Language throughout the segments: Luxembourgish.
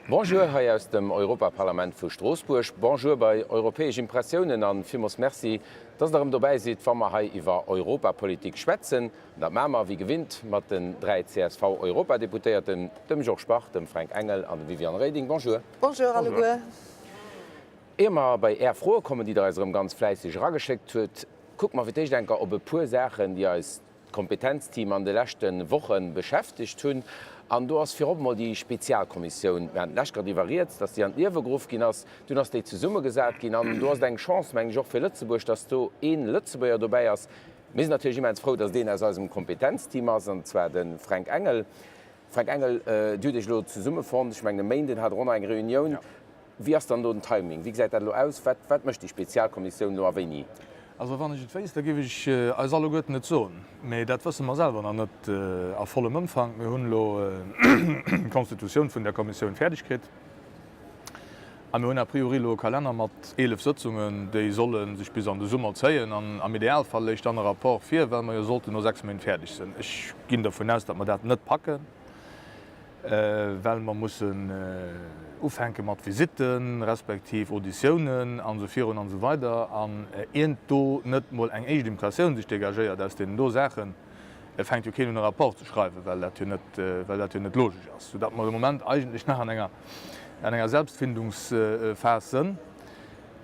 Bonjour hei aus dem Europaparlament vu Stroossbuerg. Bonjour bei Europäesch Impressiounen an villmols Merci, dass der erëm dobäi sidd, wa mer hei iwwer Europapolitik schwätzen. An dat maache mer wéi gewinnt mat den 3 CSV-Europadeputéierten, dem Georges Bach, dem Fränk Engel an dem Viviane Reding. Bonjour. Bonjour alleguer. Ier mer bei Är Froe kommen, déi der eis erëm ganz fläisseg erageschéckt hutt, kucke mer fir d'éischt enker op e puer Saachen, déi eis Kompetenzteam an de leschte Woche beschäftegt hunn. An do ass virop emol déi Spezialkommissioun, mir haten d'lescht grad iwwer rieds, dass déi an d'Liewe geruff ginn ass. Dunn ass déi zesummegesat ginn an do ass et eng Chance, mengen ech, och fir Lëtzebuerg, dass do ee Lëtzebuerger dobäi ass. Mir sinn natierlech immens frou, dass et een aus eisem Kompetenzteam ass, an zwar de Fränk Engel. Fränk Engel, Dir hutt Iech elo zesummefonnt, ech mengen e Méinden hat Der och nach eng Reunioun. Wéi ass dann do den Timing? Wéi gesäit dat elo aus? Wat, wat mécht déi Spezialkommissioun elo a wéini? Also wann ech et wéisst, da géif ech eis alleguerten et soen. Mee dat wësse mer selwer nach net a vollem Ëmfang. Mir hunn elo d'Constitutioun vun där Kommissioun fäerdeg kritt a mir hunn a priori elo e Kalenner mat 11 Sëtzungen, déi solle sech bis an de Summer zéien. An am Idealfall léich dann e Rapport vir, well mer jo sollten no 6 Méint fäerdeg sinn. Ech ginn dervun aus, datt mer dat net packen. well mer mussen ufänke mat Visitten, respektiv Auditiounen an esou virun an esou weider. An ient do net mol eng éischt Impressioun sech dégagéiert aus deenen do Saachen, fänkt jo keen un e Rapport ze schreiwen, well dat jo net, well dat jo net logesch ass, soudatt mer de Moment eigentlech nach an enger, an enger Selbstfindungsphas sënn.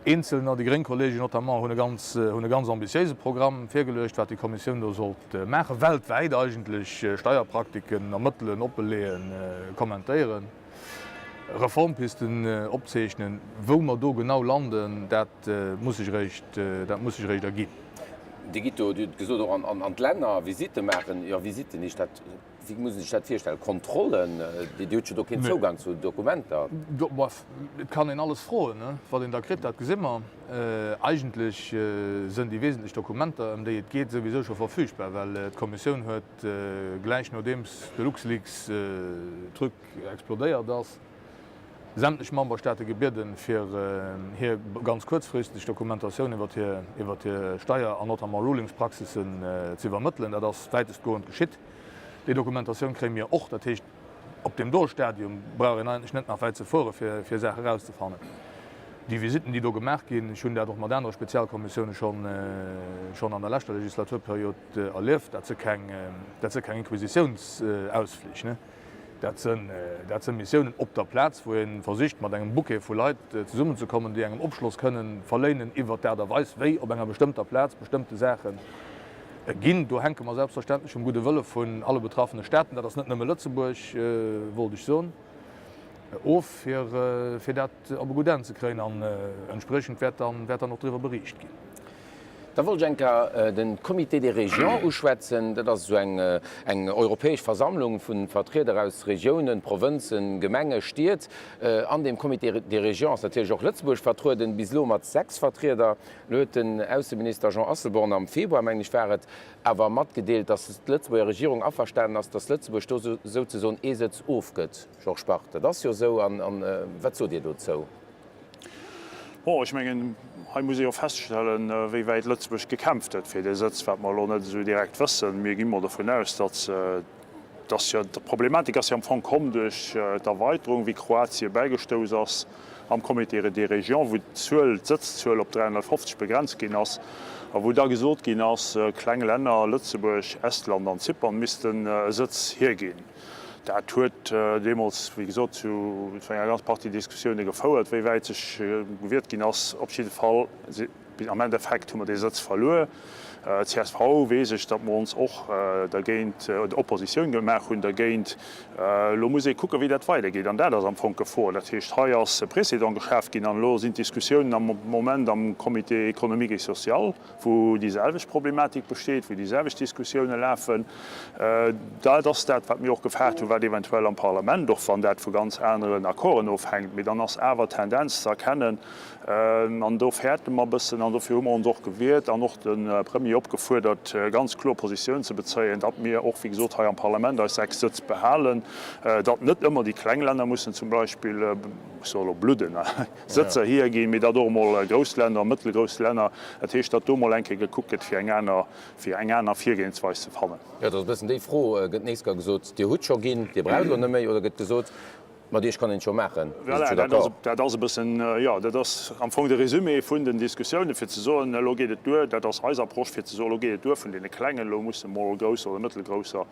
Eenzelner, déi gréng Kollegen notamment, hunn e ganz, hunn e ganz ambitiéise Programm virgeluecht, wat déi Kommissioun do sollt maachen, weltwäit eigentlech Steierpraktiken ermëttelen, oppeleeën, kommentéieren, Reformpisten opzeechnen. Wou mer do genau landen, dat muss sech eréischt, dat muss sech eréischt erginn. Dir gitt do, Dir hutt gesot, och an d'Länner Visitte maachen. Jo, Visitten heescht dat Wéi muss een sech dat virstellen? Kontrollen? Dir hutt jo do keen Zougang zu Dokumenter. Et kann een alles froen. Wat een da kritt, dat gesi mer. Eigentlech sënn déi wesentlech Dokumenter, ëm déi et geet, souwisou scho verfügbar, well d'Kommissioun huet gläich nodeems de LuxLeaks-Truc explodéiert ass, sämtlech Memberstaate gebieden, fir hir ganz kuerzfristeg Dokumentatioun iwwert hir Steier an notamment Rulingspraxissen ze iwwermëttelen. Dat ass wäitestgoend geschitt. Déi Dokumentatioun kréie mir och. Dat heescht, op deem doe Stadium brauch een eigentlech net nach wäit ze fuere fir Saache erauszefannen. Déi Visitten, déi do gemaach ginn, ech hunn dat och mat anere Spezialkommissioune schonn an der leschter Legislaturperiod erlieft, dat si keng, dat si keng Inquisitiounsausflich. Dat sinn, dat si Missiounen op der Plaz, wou ee versicht, mat engem Bouquet vu Leit zesummenzekommen, déi engem Opschloss kënnen verléinen iwwert d'Aart a Weis, wéi op enger bestëmmter Plaz bestëmmte Saache ginn. Do hänke mer selbstverständlech um gudde Wëlle vun alle betraffene Staaten, dat ass net nëmme Lëtzebuerg, wollt ech soen, of, fir, fir dat op e gutt Enn ze kréien. An entspriechend wäert dann, wäert dann och driwwer beriicht ginn. Da wollt ech eng Kéier de Comité des Régions uschwätzen. Dat ass esou eng eng europäesch Versammlung vu Vertrieder aus Regiounen, Provënzen, Gemenge, Stied. An deem Comité des Régions ass natierlech och Lëtzebuerg vertrueden, bis elo mat 6 Vertrieder. Elo huet den Ausseminister Jean Asselborn am Februar, mengen ech war et, awer matgedeelt, datt d'Lëtzebuerger Regierung averstanen ass, datt Lëtzebuerg do souzesoen ee Sëtz ofgëtt. Georges Bach, dat ass jo esou. An wat sot Dir dozou? Bon, ech mengen, hei muss ee jo feststellen, wéi wäit Lëtzebuerg gekämpft huet fir dee Sëtz, wat mer elo net esou direkt wëssen. Mir gi mol dovun aus, datt dass jo d'Problematik ass jo am Fong komm duerch d'Erweiterung, wéi Kroatie bäigestouss ass am Comité des Régions, wou d'Zuel, d'Sëtzzuel op 350 begrenzt ginn ass a wou da gesot ginn ass, kleng Länner, Lëtzebuerg, Estland an Zypern, missten e Sëtz hierginn. Dat huet deemools, wéi gesot, zu enger ganz Partie Diskussioune gefouert, wéi wäit sech gewiert ginn ass. Op jidde Fall, am Endeffekt hu mer dee Sëtz verluer. Csv weess ech, datt mer ons och dergéint, oder Oppositioun gemaach hunn dergéint. Elo muss ee kucken, wéi dat weidergeet. An dat ass am Fong d'Gefor. Dat heescht, hei ass e Précédent geschaaft ginn an elo sinn d'Diskussiounen am Moment am Comité économique et social. wou déi selwecht Problematik besteet, wou déi selwecht Diskussioune lafen. Dat ass dat, wat mir och gefaart hunn, wat eventuell am Parlament, och wann dat vu ganz aneren Accorden ofhänkt, mee dann ass awer d'Tendenz ze erkennen, an do fäerte mer e bëssen, an dofir hu mer ons och gewiert an och de Premier opgefuerdert, ganz kloer Positioun ze bezéien, datt mir och, wéi gesot, hei am Parlament eis 6 Sëtz behalen, datt net ëmmer déi kleng Länner mussen zum Beispill, ech soe elo bludden, Sëtzer hierginn, mee datt och emol grouss Länner, mëttelgrouss Länner, dat heescht, datt do emol eng Kéier gekuckt gëtt, fir eng aner, fir eng aner Virgehensweis ze fannen. Jo, dat ass e bëssen déi Fro. Gëtt nächst Kéier gesot, Dir hutt scho ginn, Dir braucht elo net méi, oder gëtt gesot, Mat Iech kann een et scho maachen, Dir sidd jo d'accord. Dat ass e bëssen, jo, dat ass am Fong de Résumé vun den Diskussiounen, fir ze soen, elo geet et duer. Dat ass eis Approche, fir ze soen, elo geet et duer vun deene Klengen, elo musse mol grousser oder mëttelgrousser,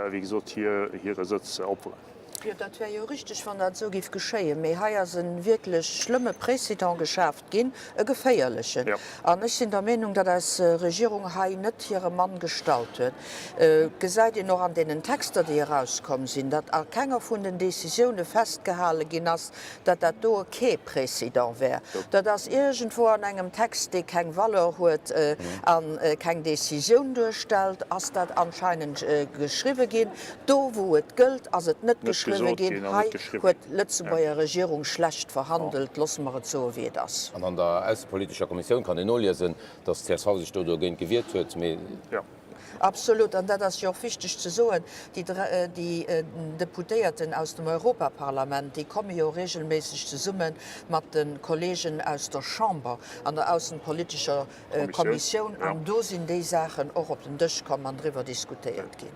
wéi gesot, hire Sëtz opferen. Jo, dat wär jo richtig, wann dat esou géif geschéien. Mee hei ass e wierklech schlëmme Précédent geschaaft ginn, e geféierlechen. An ech sinn der Meenung, datt eis Regierung hei net hire Mann gestallt huet. Et gesäit een och an deenen Texter, déi erauskomm sinn, datt a kenger vun den Décisioune festgehale ginn ass, datt dat doe kee Précédent wär. Dat ass iergendwou an engem Text, dee keng Valeur huet a keng Décisioun duerstellt, ass dat anscheinend geschriwwe ginn. Do, wou et gëllt, ass et net geschriwwe ginn. Hei huet d'Lëtzebuerger Regierung schlecht verhandelt, loosse mer et soe wéi et ass. An an der aussepolitescher Kommissioun kann een noliesen, datt d'CSV sech do dogéint gewiert huet. Mee. Absolut, an dat ass jo och wichteg ze soen, déi Deputéierten aus dem Europaparlament, déi komme jo regelméisseg zesumme mat de Kollegen aus der Chamber an der aussenpolitescher Kommissioun, an do sinn déi Saachen och op den Dësch komm an driwwer diskutéiert ginn.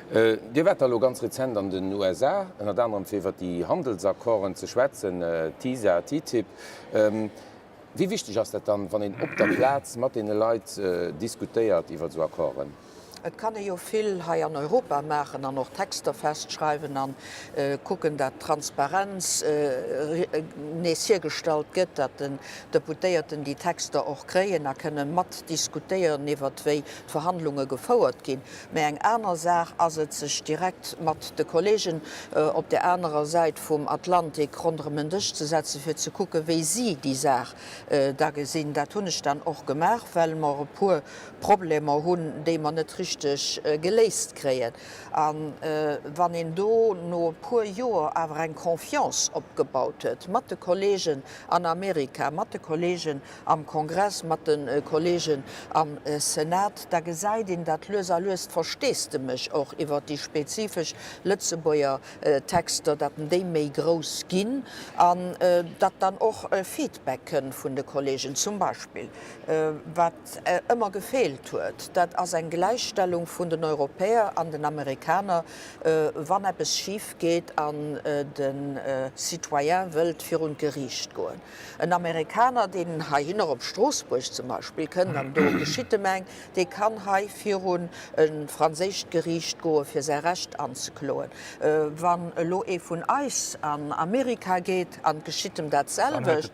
Dir waart da elo ganz rezent an den USA, ënnert anerem fir iwwer déi Handelsaccorden ze schwätzen, TISA, TTIP. Wéi wichteg ass dat dann, wann een op der Plaz mat deene Leit diskutéiert iwwer esou Accorden? Et kann ee jo vill hei an Europa maachen an och Texter festschreiwen a kucken, dat d'Transparenz nees hiergestallt gëtt, dat den Deputéierten déi Texter och kréien a kënne mat diskutéieren iwwert wéi d'Verhandlunge gefouert ginn. Mä eng aner Saach ass et, sech direkt mat de Kollegen op där anerer Säit vum Atlantik ronderëm en Dësch ze setzen, fir ze kucken, wéi si déi Saach da gesinn. Dat hunn ech dann och gemaach, well mer e puer Problemer hunn, déi mer net richteg geléist kréien. A wann een do no e puer Joer awer eng Confiance opgebaut huet mat de Kollegen an Amerika, mat de Kollegen am Kongress, mat de Kollegen am Senat, da gesäit een dat lues a lues d'Versteesdemech och iwwert déi spezifesch Lëtzebuerger Texter, datt déi méi grouss ginn an datt dann och e Feedback kënn vun de Kollegen. Zum Beispill, wat ëmmer gefeelt huet, dat ass eng Gläichstellung vun den Europäer an den Amerikaner, wann eppes schif geet an de Citoyen wëllt virun d'Geriicht goen. En Amerikaner, deen heihinner op Stroossbuerg zum Beispill kënnt, an do geschitt em eng, dee kann hei virun e franséischt Geriicht goe fir säi Recht anzekloen. Wann elo ee vun eis an Amerika geet an et geschitt em dat selwecht,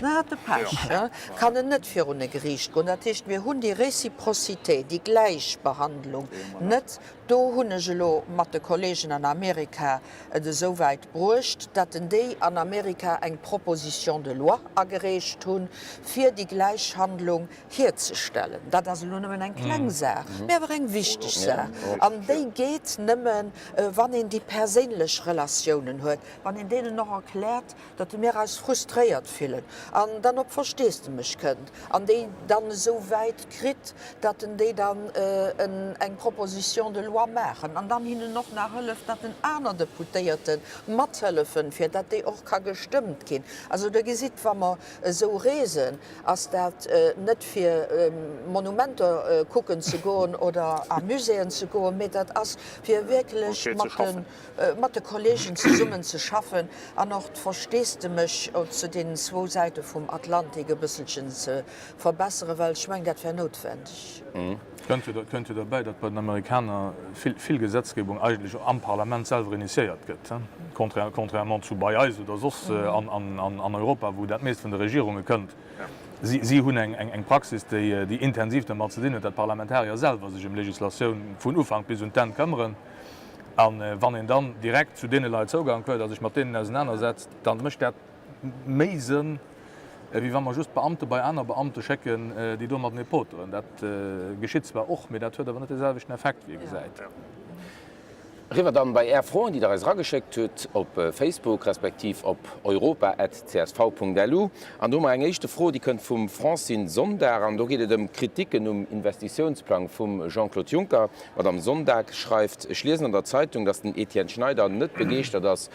dann hat e Pech, kann en net virun e Geriicht goen. Dat heescht, mir hunn déi Réciprocité, déi Gläichbehandlung net. Do hunn ech elo mat de Kollegen an Amerika et esou wäit bruecht, datt en déi an Amerika eng Proposition de loi agereecht hunn, fir déi Gläichhandlung hierzestellen. Dat ass elo nëmmen eng kleng Saach, mä awer eng wichteg Saach. An déi geet nëmmen, wann een déi perséinlech Relatiounen huet, wann een deenen och erkläert, datt mir eis frustréiert fillen an dann op Versteesdemech kënnt an déi dann esou wäit kritt, datt en déi dann eng Proposition de loi maachen an dann hinnen och nach hëlleft, datt en aner Deputéierte mathëllefen, fir datt déi och ka gestëmmt ginn. Also Der gesitt, wa mer esou reesen, ass dat net fir Monumenter kucken ze goen oder a Muséeën ze goen, mee dat ass fir wierklech mat de mat de Kollegen zesummen ze schaffen an och d'Versteesdemech zu deenen zwou Säite vum Atlantik e bësselchen ze verbesseren, well ech mengen, dat wär noutwendeg. Kënnt jo derbäi, datt bei den Amerikaner vill Gesetzgebung eigentlech am Parlament selwer initiéiert gëtt, contrairement zu bei eis oder soss an Europa, wou dat meescht vun de Regierunge kënnt. Si hunn eng Praxis, déi intensiv domat ze dinn huet, datt d'Parlamentarier selwer sech ëm Legislatioun vun Ufank bis un d'Enn këmmeren. A wann een dann direkt zu deene Leit Zougank huet a sech mat deenen ausenanersetzt, da mécht dat méi Sënn, wéi wa mer just Beamte bei aner Beamte schécken, déi do matenee poteren. Dat geschitt zwar och, mee dat huet awer net dee selwechten Effekt, wéi ee gesäit. Eriwwer dann bei Är Froen, déi Der eis erageschéckt hutt op Facebook respektiv op europa@csv.lu. An do hu mer eng éischte Fro, déi kënnt vum Francine Sondag an do geet et ëm d'Kritiken um Investitiounsplang vum Jean-Claude Juncker. D'Madame Sondag schreift, Ech liesen an der Zeitung, datt den Etienne Schneider net begeeschtert ass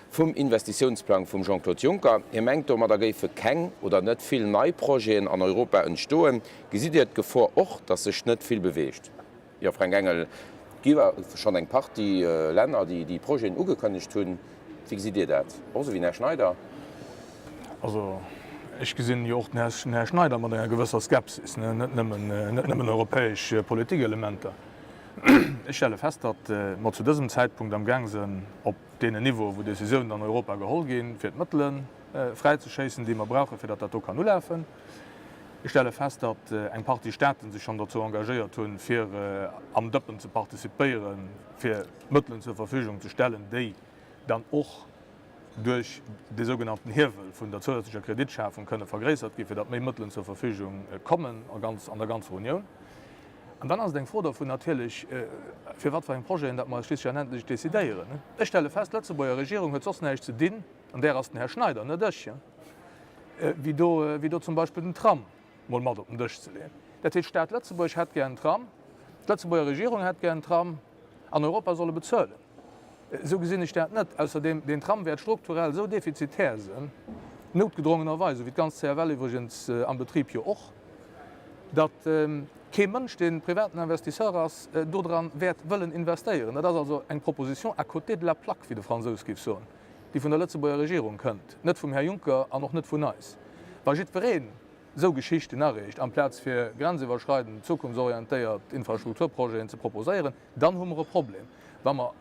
vum Investitiounsplang vum Jean-Claude Juncker. Hie mengt, domadder géife keng oder net vill nei Projeten an Europa entstoen. Gesitt Dir d'Gefor och, datt sech net vill beweegt? Jo, Fränk Engel, et gi schonn eng Partie Länner, déi déi Projeten ugekënnegt hunn. Wéi gesitt Dir dat? Och esou wéi den Här Schneider? Also ech gesinn jo och den Här Schneider mat enger gewësser Skepsis, net nëmmen, net nëmmen europäesch Politikelementer. Ech stelle fest, datt mer zu dësem Zäitpunkt am Gaang sënn, op deenen Niveaue wou Décisiounen an Europa geholl ginn, fir d'Mëttele fräizeschéissen, déi mer brauchen, fir datt dat do kann ulafen. Ech stelle fest, datt eng Partie Staaten sech schonn dozou engagéiert hunn, fir am Dëppen ze participéieren, fir Mëttelen zur Verfügung ze stellen, déi dann och duerch dee sougenannten Hiewel vun der zousätzlecher Kreditschafung kënne vergréissert ginn, fir datt méi Mëttelen zur Verfügung kommen an der ganzer Unioun. An dann ass et eng Fro dovun natierlech, fir wat fir eng Projeten datt mer eis schliisslech an endlech decidéieren. Ech stelle fest, d'Lëtzebuerger Regierung huet soss näischt ze dinn, an där ass den Här Schneider, net ech, wéi do, wéi do zum Beispill den Tram mol mat op den Dësch ze leeën. Dat heescht, d'Stad Lëtzebuerg hätt gär en Tram, d'Lëtzebuerger Regierung hätt gär en Tram an Europa soll e bezuelen. Esou gesinn ech dat net. Ausserdeem, deen Tram wäert strukturell esou defizitär sinn, noutgedrongenerweis, esou wéi d'ganz CFL iwwregens am Betrib jo och, datt kee Mënsch, dee privaten Investisseur ass, dodran wäert wëllen investéieren. Dat ass also eng Proposition à côté de la plaque, wéi de Fransous géif soen. déi vun der Lëtzebuerger Regierung kënnt, net vum Här Juncker an och net vun eis. Wa jiddwereen esou Geschichten areecht, amplaz fir grenziwwerschreidend, zukunftsorientéiert Infrastrukturprojeten ze proposéieren, dann hu mer e Problem. Wa mer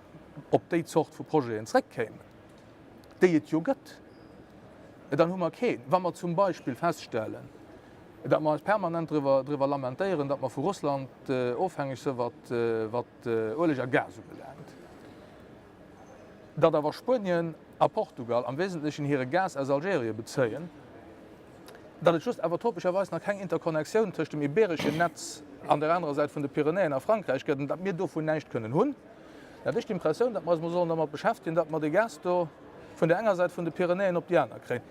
op déi Zort vu Projeten zréckkéimen, déi et jo gëtt, dann hu mer keen. Wa mer zum Beispill feststellen, datt mer eis permanent driwwer lamentéieren, datt mer vu Russland ofhängeg sinn, wat Ueleg a Gas ubelaangt, Datt awer Spuenien a Portugal am Wesentlechen hire Gas aus Algerien bezéien, datt et just awer topescherweis nach keng Interkonnexioun tëscht dem ibereschen Netz an der anerer Säit vun de Pyrenäen a Frankräich gëtt an datt mir dovun näischt kënnen hunn, da hat ech d'Impressioun, datt mer eis mol sollen dermat beschäftegen, datt mer dee Gas do vun der enger Säit vun de Pyrenäen op déi aner kréien.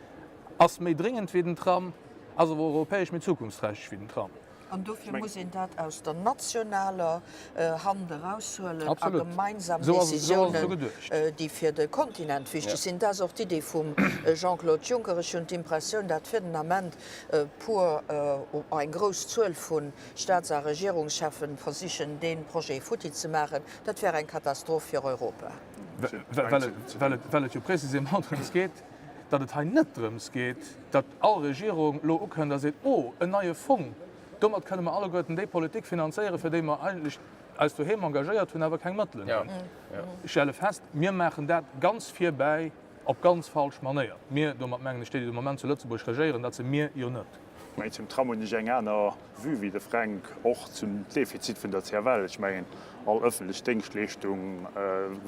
Ass méi dringend wéi den Tram, ass awer europäesch méi zukunftsträchteg wéi den Tram. An dofir muss een dat aus der nationaler Hand eraushuelen a gemeinsam Décisiounen, déi fir de Kontinent wichteg sinn. Dat ass och d'Idee vum Jean-Claude Juncker. Ech hunn d'Impressioun, dat fir den Ament e puer, eng grouss Zuel vu Staats a Regierungscheffen versichen, dee Projet futti ze maachen. Dat wär eng Katastroph fir Europa. Well et jo précisément drëms geet, datt et hei net drëms geet, datt all Regierung elo ukënnt a seet, Oh, en neie Fong, domat kënne mer alleguerten déi Politik finanzéieren, fir déi mer eigentlech eis doheem engagéiert hunn, awer keng Mëttelen hunn. Ech stelle fest, mir maachen dat ganz virbäi op ganz falsch Manéier. Mir, domat mengen ech déi, déi de Moment zu Lëtzebuerg regéieren, dat si mir jo net. Mä zum Tram hunn ech eng aner Vue wéi de Fränk, och zum Defizit vun der CFL. Ech mengen, all ëffentlech Déngschtleeschtung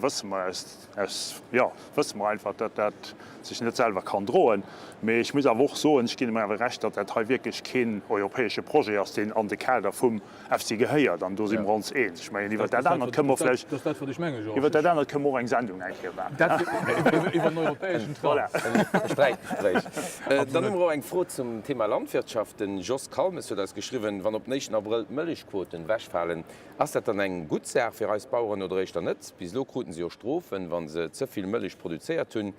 wësse mer aus, aus, jo, wësse mer einfach, datt dat sech net selwer kann droen. Mee ech muss awer och soen, ech ginn him awer Recht, datt dat hei wierklech keen europäesche Projet ass, deen an de Kader vum EFSI gehéiert. An do si mer ons eens. Ech mengen, iwwer dat anert kënne mer vläicht, iwwer dat anert kënne mer och eng Sendung eng Kéier maachen. Iwwer den europäeschen Tram. Voilà. E Sträitgespréich. Dann hu mer och eng Fro zum Thema Landwirtschaft. De Jos Calmes huet eis geschriwwen, Wann op den éischten Abrëll d'Mëllechquoten ewechfalen, ass dat dann eng gutt Saach fir eis Baueren oder éischter net? Bis elo kruten se jo Strofen, wa se ze vill Mëllech produzéiert hunn.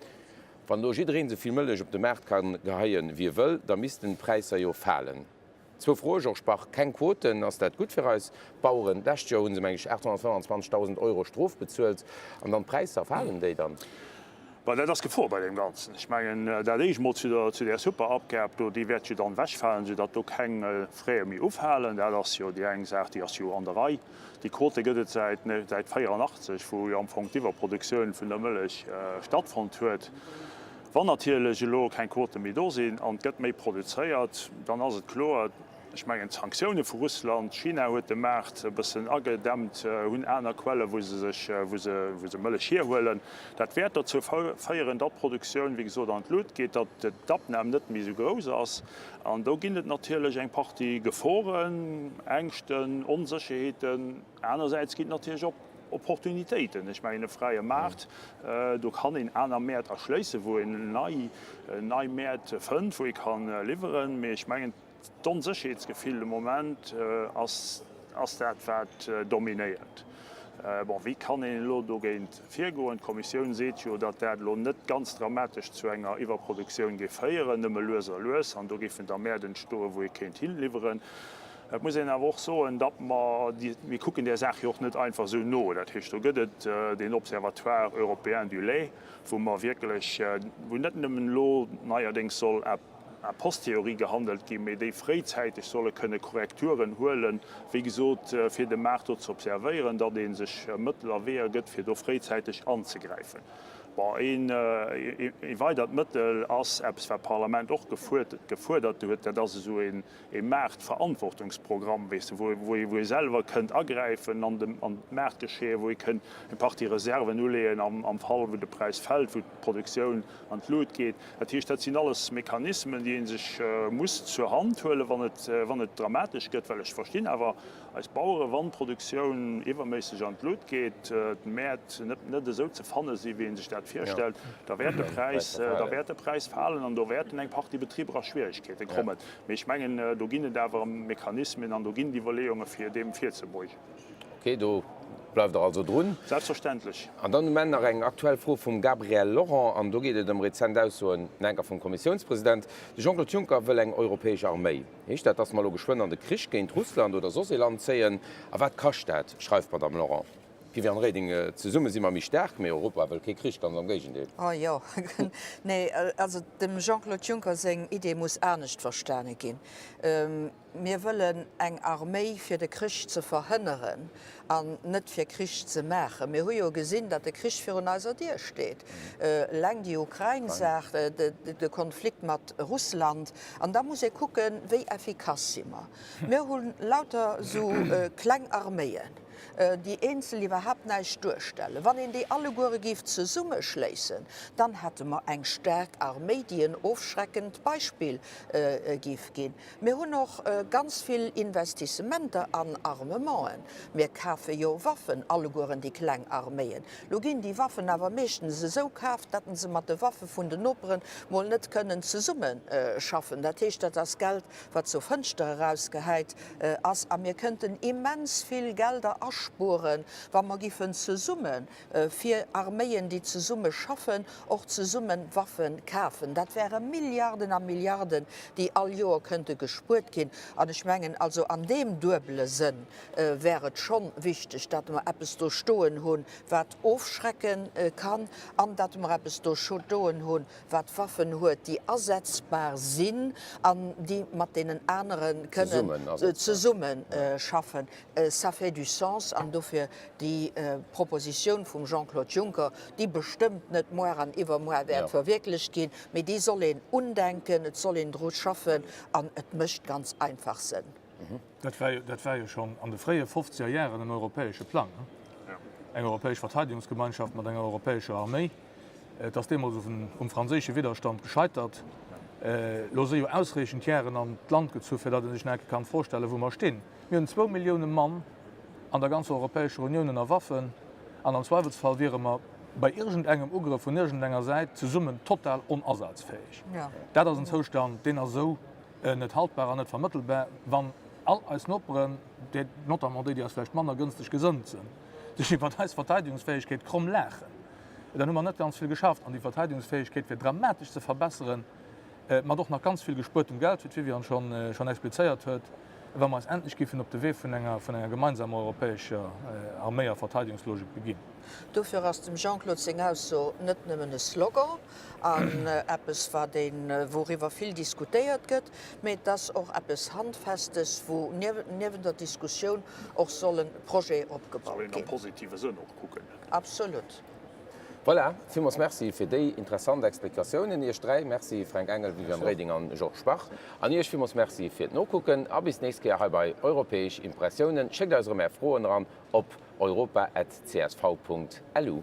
Wann elo jiddereen esou vill Mëllech op de Maart ka geheien, wéi e wëll, da missten d'Präisser jo falen. Zwou Froe, Georges Bach, Keng Quoten, ass dat gutt fir eis Baueren? D'lescht Joer hu se, meng ech, 825.000 Euro Strof bezuelt. An dann d'Präisser, falen déi dann? Bon, dat ass d'Gefor bei deem Ganzen. Ech mengen, dat éischt emol zu der, zu där Superabgab do, déi wäert jo dann ewechfalen, soudatt do keng Fräe méi ufalen. Dat ass jo déi eng Saach, déi ass jo an der Rei. Déi Quote gëtt et säit, säit 84, wou jo am Fong d'Iwwerproduktioun vun der Mëllech stattfonnt huet. Wann natierlech elo keng Quote méi do sinn an et gëtt méi produzéiert, dann ass et kloer, ech mengen d'Sanktioune vu Russland, China huet de Maart e bëssen agedämmt, hunn aner Quellen, wou se sech, wou se, wou se Mëllech hierhuelen. Dat wäert dozou féieren, datt d'Produktioun, wéi gesot, an d'Lut geet, datt d'Abnam net méi esou grouss ass. An do ginn et natierlech eng Partie Geforen, Ängschten, Onsécherheeten. Anersäits ginn et natierlech och Opportunitéiten. Ech mengen, e fräie Maart, do kann een aner Mäert erschléissen, wou een nei, nei Mäert fënnt, wou ee ka liwweren. Mee ech mengen, d'Onsécherheetsgefill de Moment ass, ass dat, wat dominéiert. Bon, wéi kann een elo dogéint virgoen? D'Kommissioun seet jo, datt dat elo net ganz dramatesch zu enger Iwwerproduktioun géif féieren, nëmme lues a lues, an do géifen da Mäert entstoen, wou ee kéint hiliwweren. Et muss een awer och soen, datt mer, mir kucken där Saach jo och net einfach esou no. Dat heescht, do gëtt et deen Observatoire européen du lait, wou mer wierklech, wou net nëmmen elo neierdéngs soll a posteriori gehandelt ginn, mee déi fréizäiteg solle kënne Korrekturen huelen, wéi gesot, fir de Maart do ze observéieren, datt ee sech Mëttel a Weeër gëtt, fir do fréizäiteg anzegräifen. Bon, ee weidert Mëttel ass eppes, wat d'Parlament och gefuerdert huet, dat ass esou ee Maartverantwortungsprogramm, weess de, wou ee selwer kënnt agräifen an d'Maartgeschehen, wou ee kënnt eng Partie Reserven uleeën am Fall, wou de Präis fält, wou d'Produktioun an d'Lut geet. Dat heescht, dat sinn alles Mechanismen, déi ee sech muss zur Hand huelen, wann et dramatesch gëtt, well ech verstinn awer, Eis Bauere wann d'Produktioun iwwerméisseg an d'Lut geet, d'Mäert net esou ze fanne si wéi ee sech dat virstellt, da wäert de Präis, da wäert de Präis falen an do wäerten eng Partie Betriber a Schwieregkeete kommen. Mee ech mengen, do ginn et awer Mechanismen an do ginn et Iwwerleeunge fir deem virzebeugen. Ok, do bleift Der also drun. Selbstverständlech. An dann um Enn nach eng aktuell Fro vum Gabriel Laurent an do geet et ëm rezent Aussoen, enker vum Kommissiounspresident. De Jean-Claude Juncker wëll eng europäesch Arméi. Heescht dat, dass mer elo geschwënn an de Krich géint Russland oder soss ee Land zéien? A wat kascht dat? schreift d'Madame Laurent. Viviane Reding, Zesumme si mer méi staark, mee Europa wëll kee Krich, ganz am Géigendeel. Oh jo, nee, also dem Jean-Claude Juncker seng Idee muss anescht verstane ginn. Mir wëllen eng Arméi fir de Krich ze verhënneren an net fir Krich ze maachen. Mir hu jo gesinn, datt de Krich virun eiser Dier steet. Eleng déi Ukrain-Saach, de Konflikt mat Russland. An da muss ee kucken, wéi effikass si mer. Mir hu lauter esou kleng Arméien, déi eenzel iwwerhaapt näischt duerstellen. Wann een déi alleguere géif zesummeschléissen, dann hätte mer eng staark Arméi, déi en ofschreckend Beispill géif ginn. Mir hunn och ganz vill Investissementer an Armementen. Mir kafe jo Waffen, allegueren déi kleng Arméien. Lo ginn déi Waffen awer meeschtens esou kaaft, datt se mat de Waffe vun den Noperen mol net kënnen zesummeschaffen. Dat heescht, dat ass Geld, wat zur Fënschter erausgehäit ass. A mir kënnten immens vill Gelder aspueren, wa mer giffen zesumme fir Arméien, déi zesumme schaffen, och zesumme Waffe kafen. Dat wäre Milliarden a Milliarden, déi all Joer kënnte gespuert ginn. An ech mengen also, an deem duebele Sënn wär et schonn wichteg, datt mer eppes do stoen hunn, wat ofschrecke kann, an datt mer eppes do stoen hunn, wat Waffen huet, déi asetzbar sinn an déi mat deenen anere kënnen zesummeschaffen. Ça fait du sens an dofir déi Propositioun vum Jean-Claude Juncker, déi bestëmmt net muar an iwwermuar wäert verwierklecht ginn, mee déi soll een undenken, et soll een dru schaffen an et mécht ganz einfach Sënn. Dat war jo schonn an de fréie fofzeger Jaren en europäesche Plang, eng europäesch Verteidigungsgemeinschaft mat enger europäescher Arméi. Et ass deemools um franséische Widderstand gescheitert. Elo si jo ausreechend Jaren an d'Land gezu fir datt ee sech nach eng Kéier kann vorstellen, wou mer stinn. Mir hunn zwou Millioune Mann an der ganzer Europäescher Unioun ënner Waffen an am Zweiwelsfall wiere mer bei iergendengem Ugrëff vun iergendenger Säit zesummen total onasazfäeg. Dat ass en Zoustand, deen ass esou net haltbar an net vermëttelbar, wann all eis Noperen, notamment déi, déi eis vläicht manner gënsteg gesënnt sinn, sech iwwert eis Verteidigungsfäegkeet kromm laachen. Dann hu mer net ganz vill geschafft. An déi Verteidigungsfäegkeet fir dramatesch ze verbesseren, mat och nach ganz vill gespuertem Geld, wéi d'Viviane schonn explizéiert huet, wa mer eis endlech géifen op de Wee vun enger gemeinsamer europäescher Arméi a Verteidigungslogik beginn. Dofir ass dem Jean-Claude seng Ausso net nëmmen e Slogan an eppes, wat een, wouriwwer vill diskutéiert gëtt, mee et ass och eppes Handfestes, wou niewent der Diskussioun och soll e Projet opgebaut ginn. Soll een am positive Sënn och kucken. Absolut. Voilà, villmools Merci fir déi interessant Explikatiounen, Iech 3. Merci Fränk Engel, Viviane Reding an Georges Bach. An Iech villmools Merci fir d'Nokucken a bis d'nächst Kéier hei bei Europäesch Impressiounen. Schéckt eis erëm Är Froen eran op europa@csv.lu.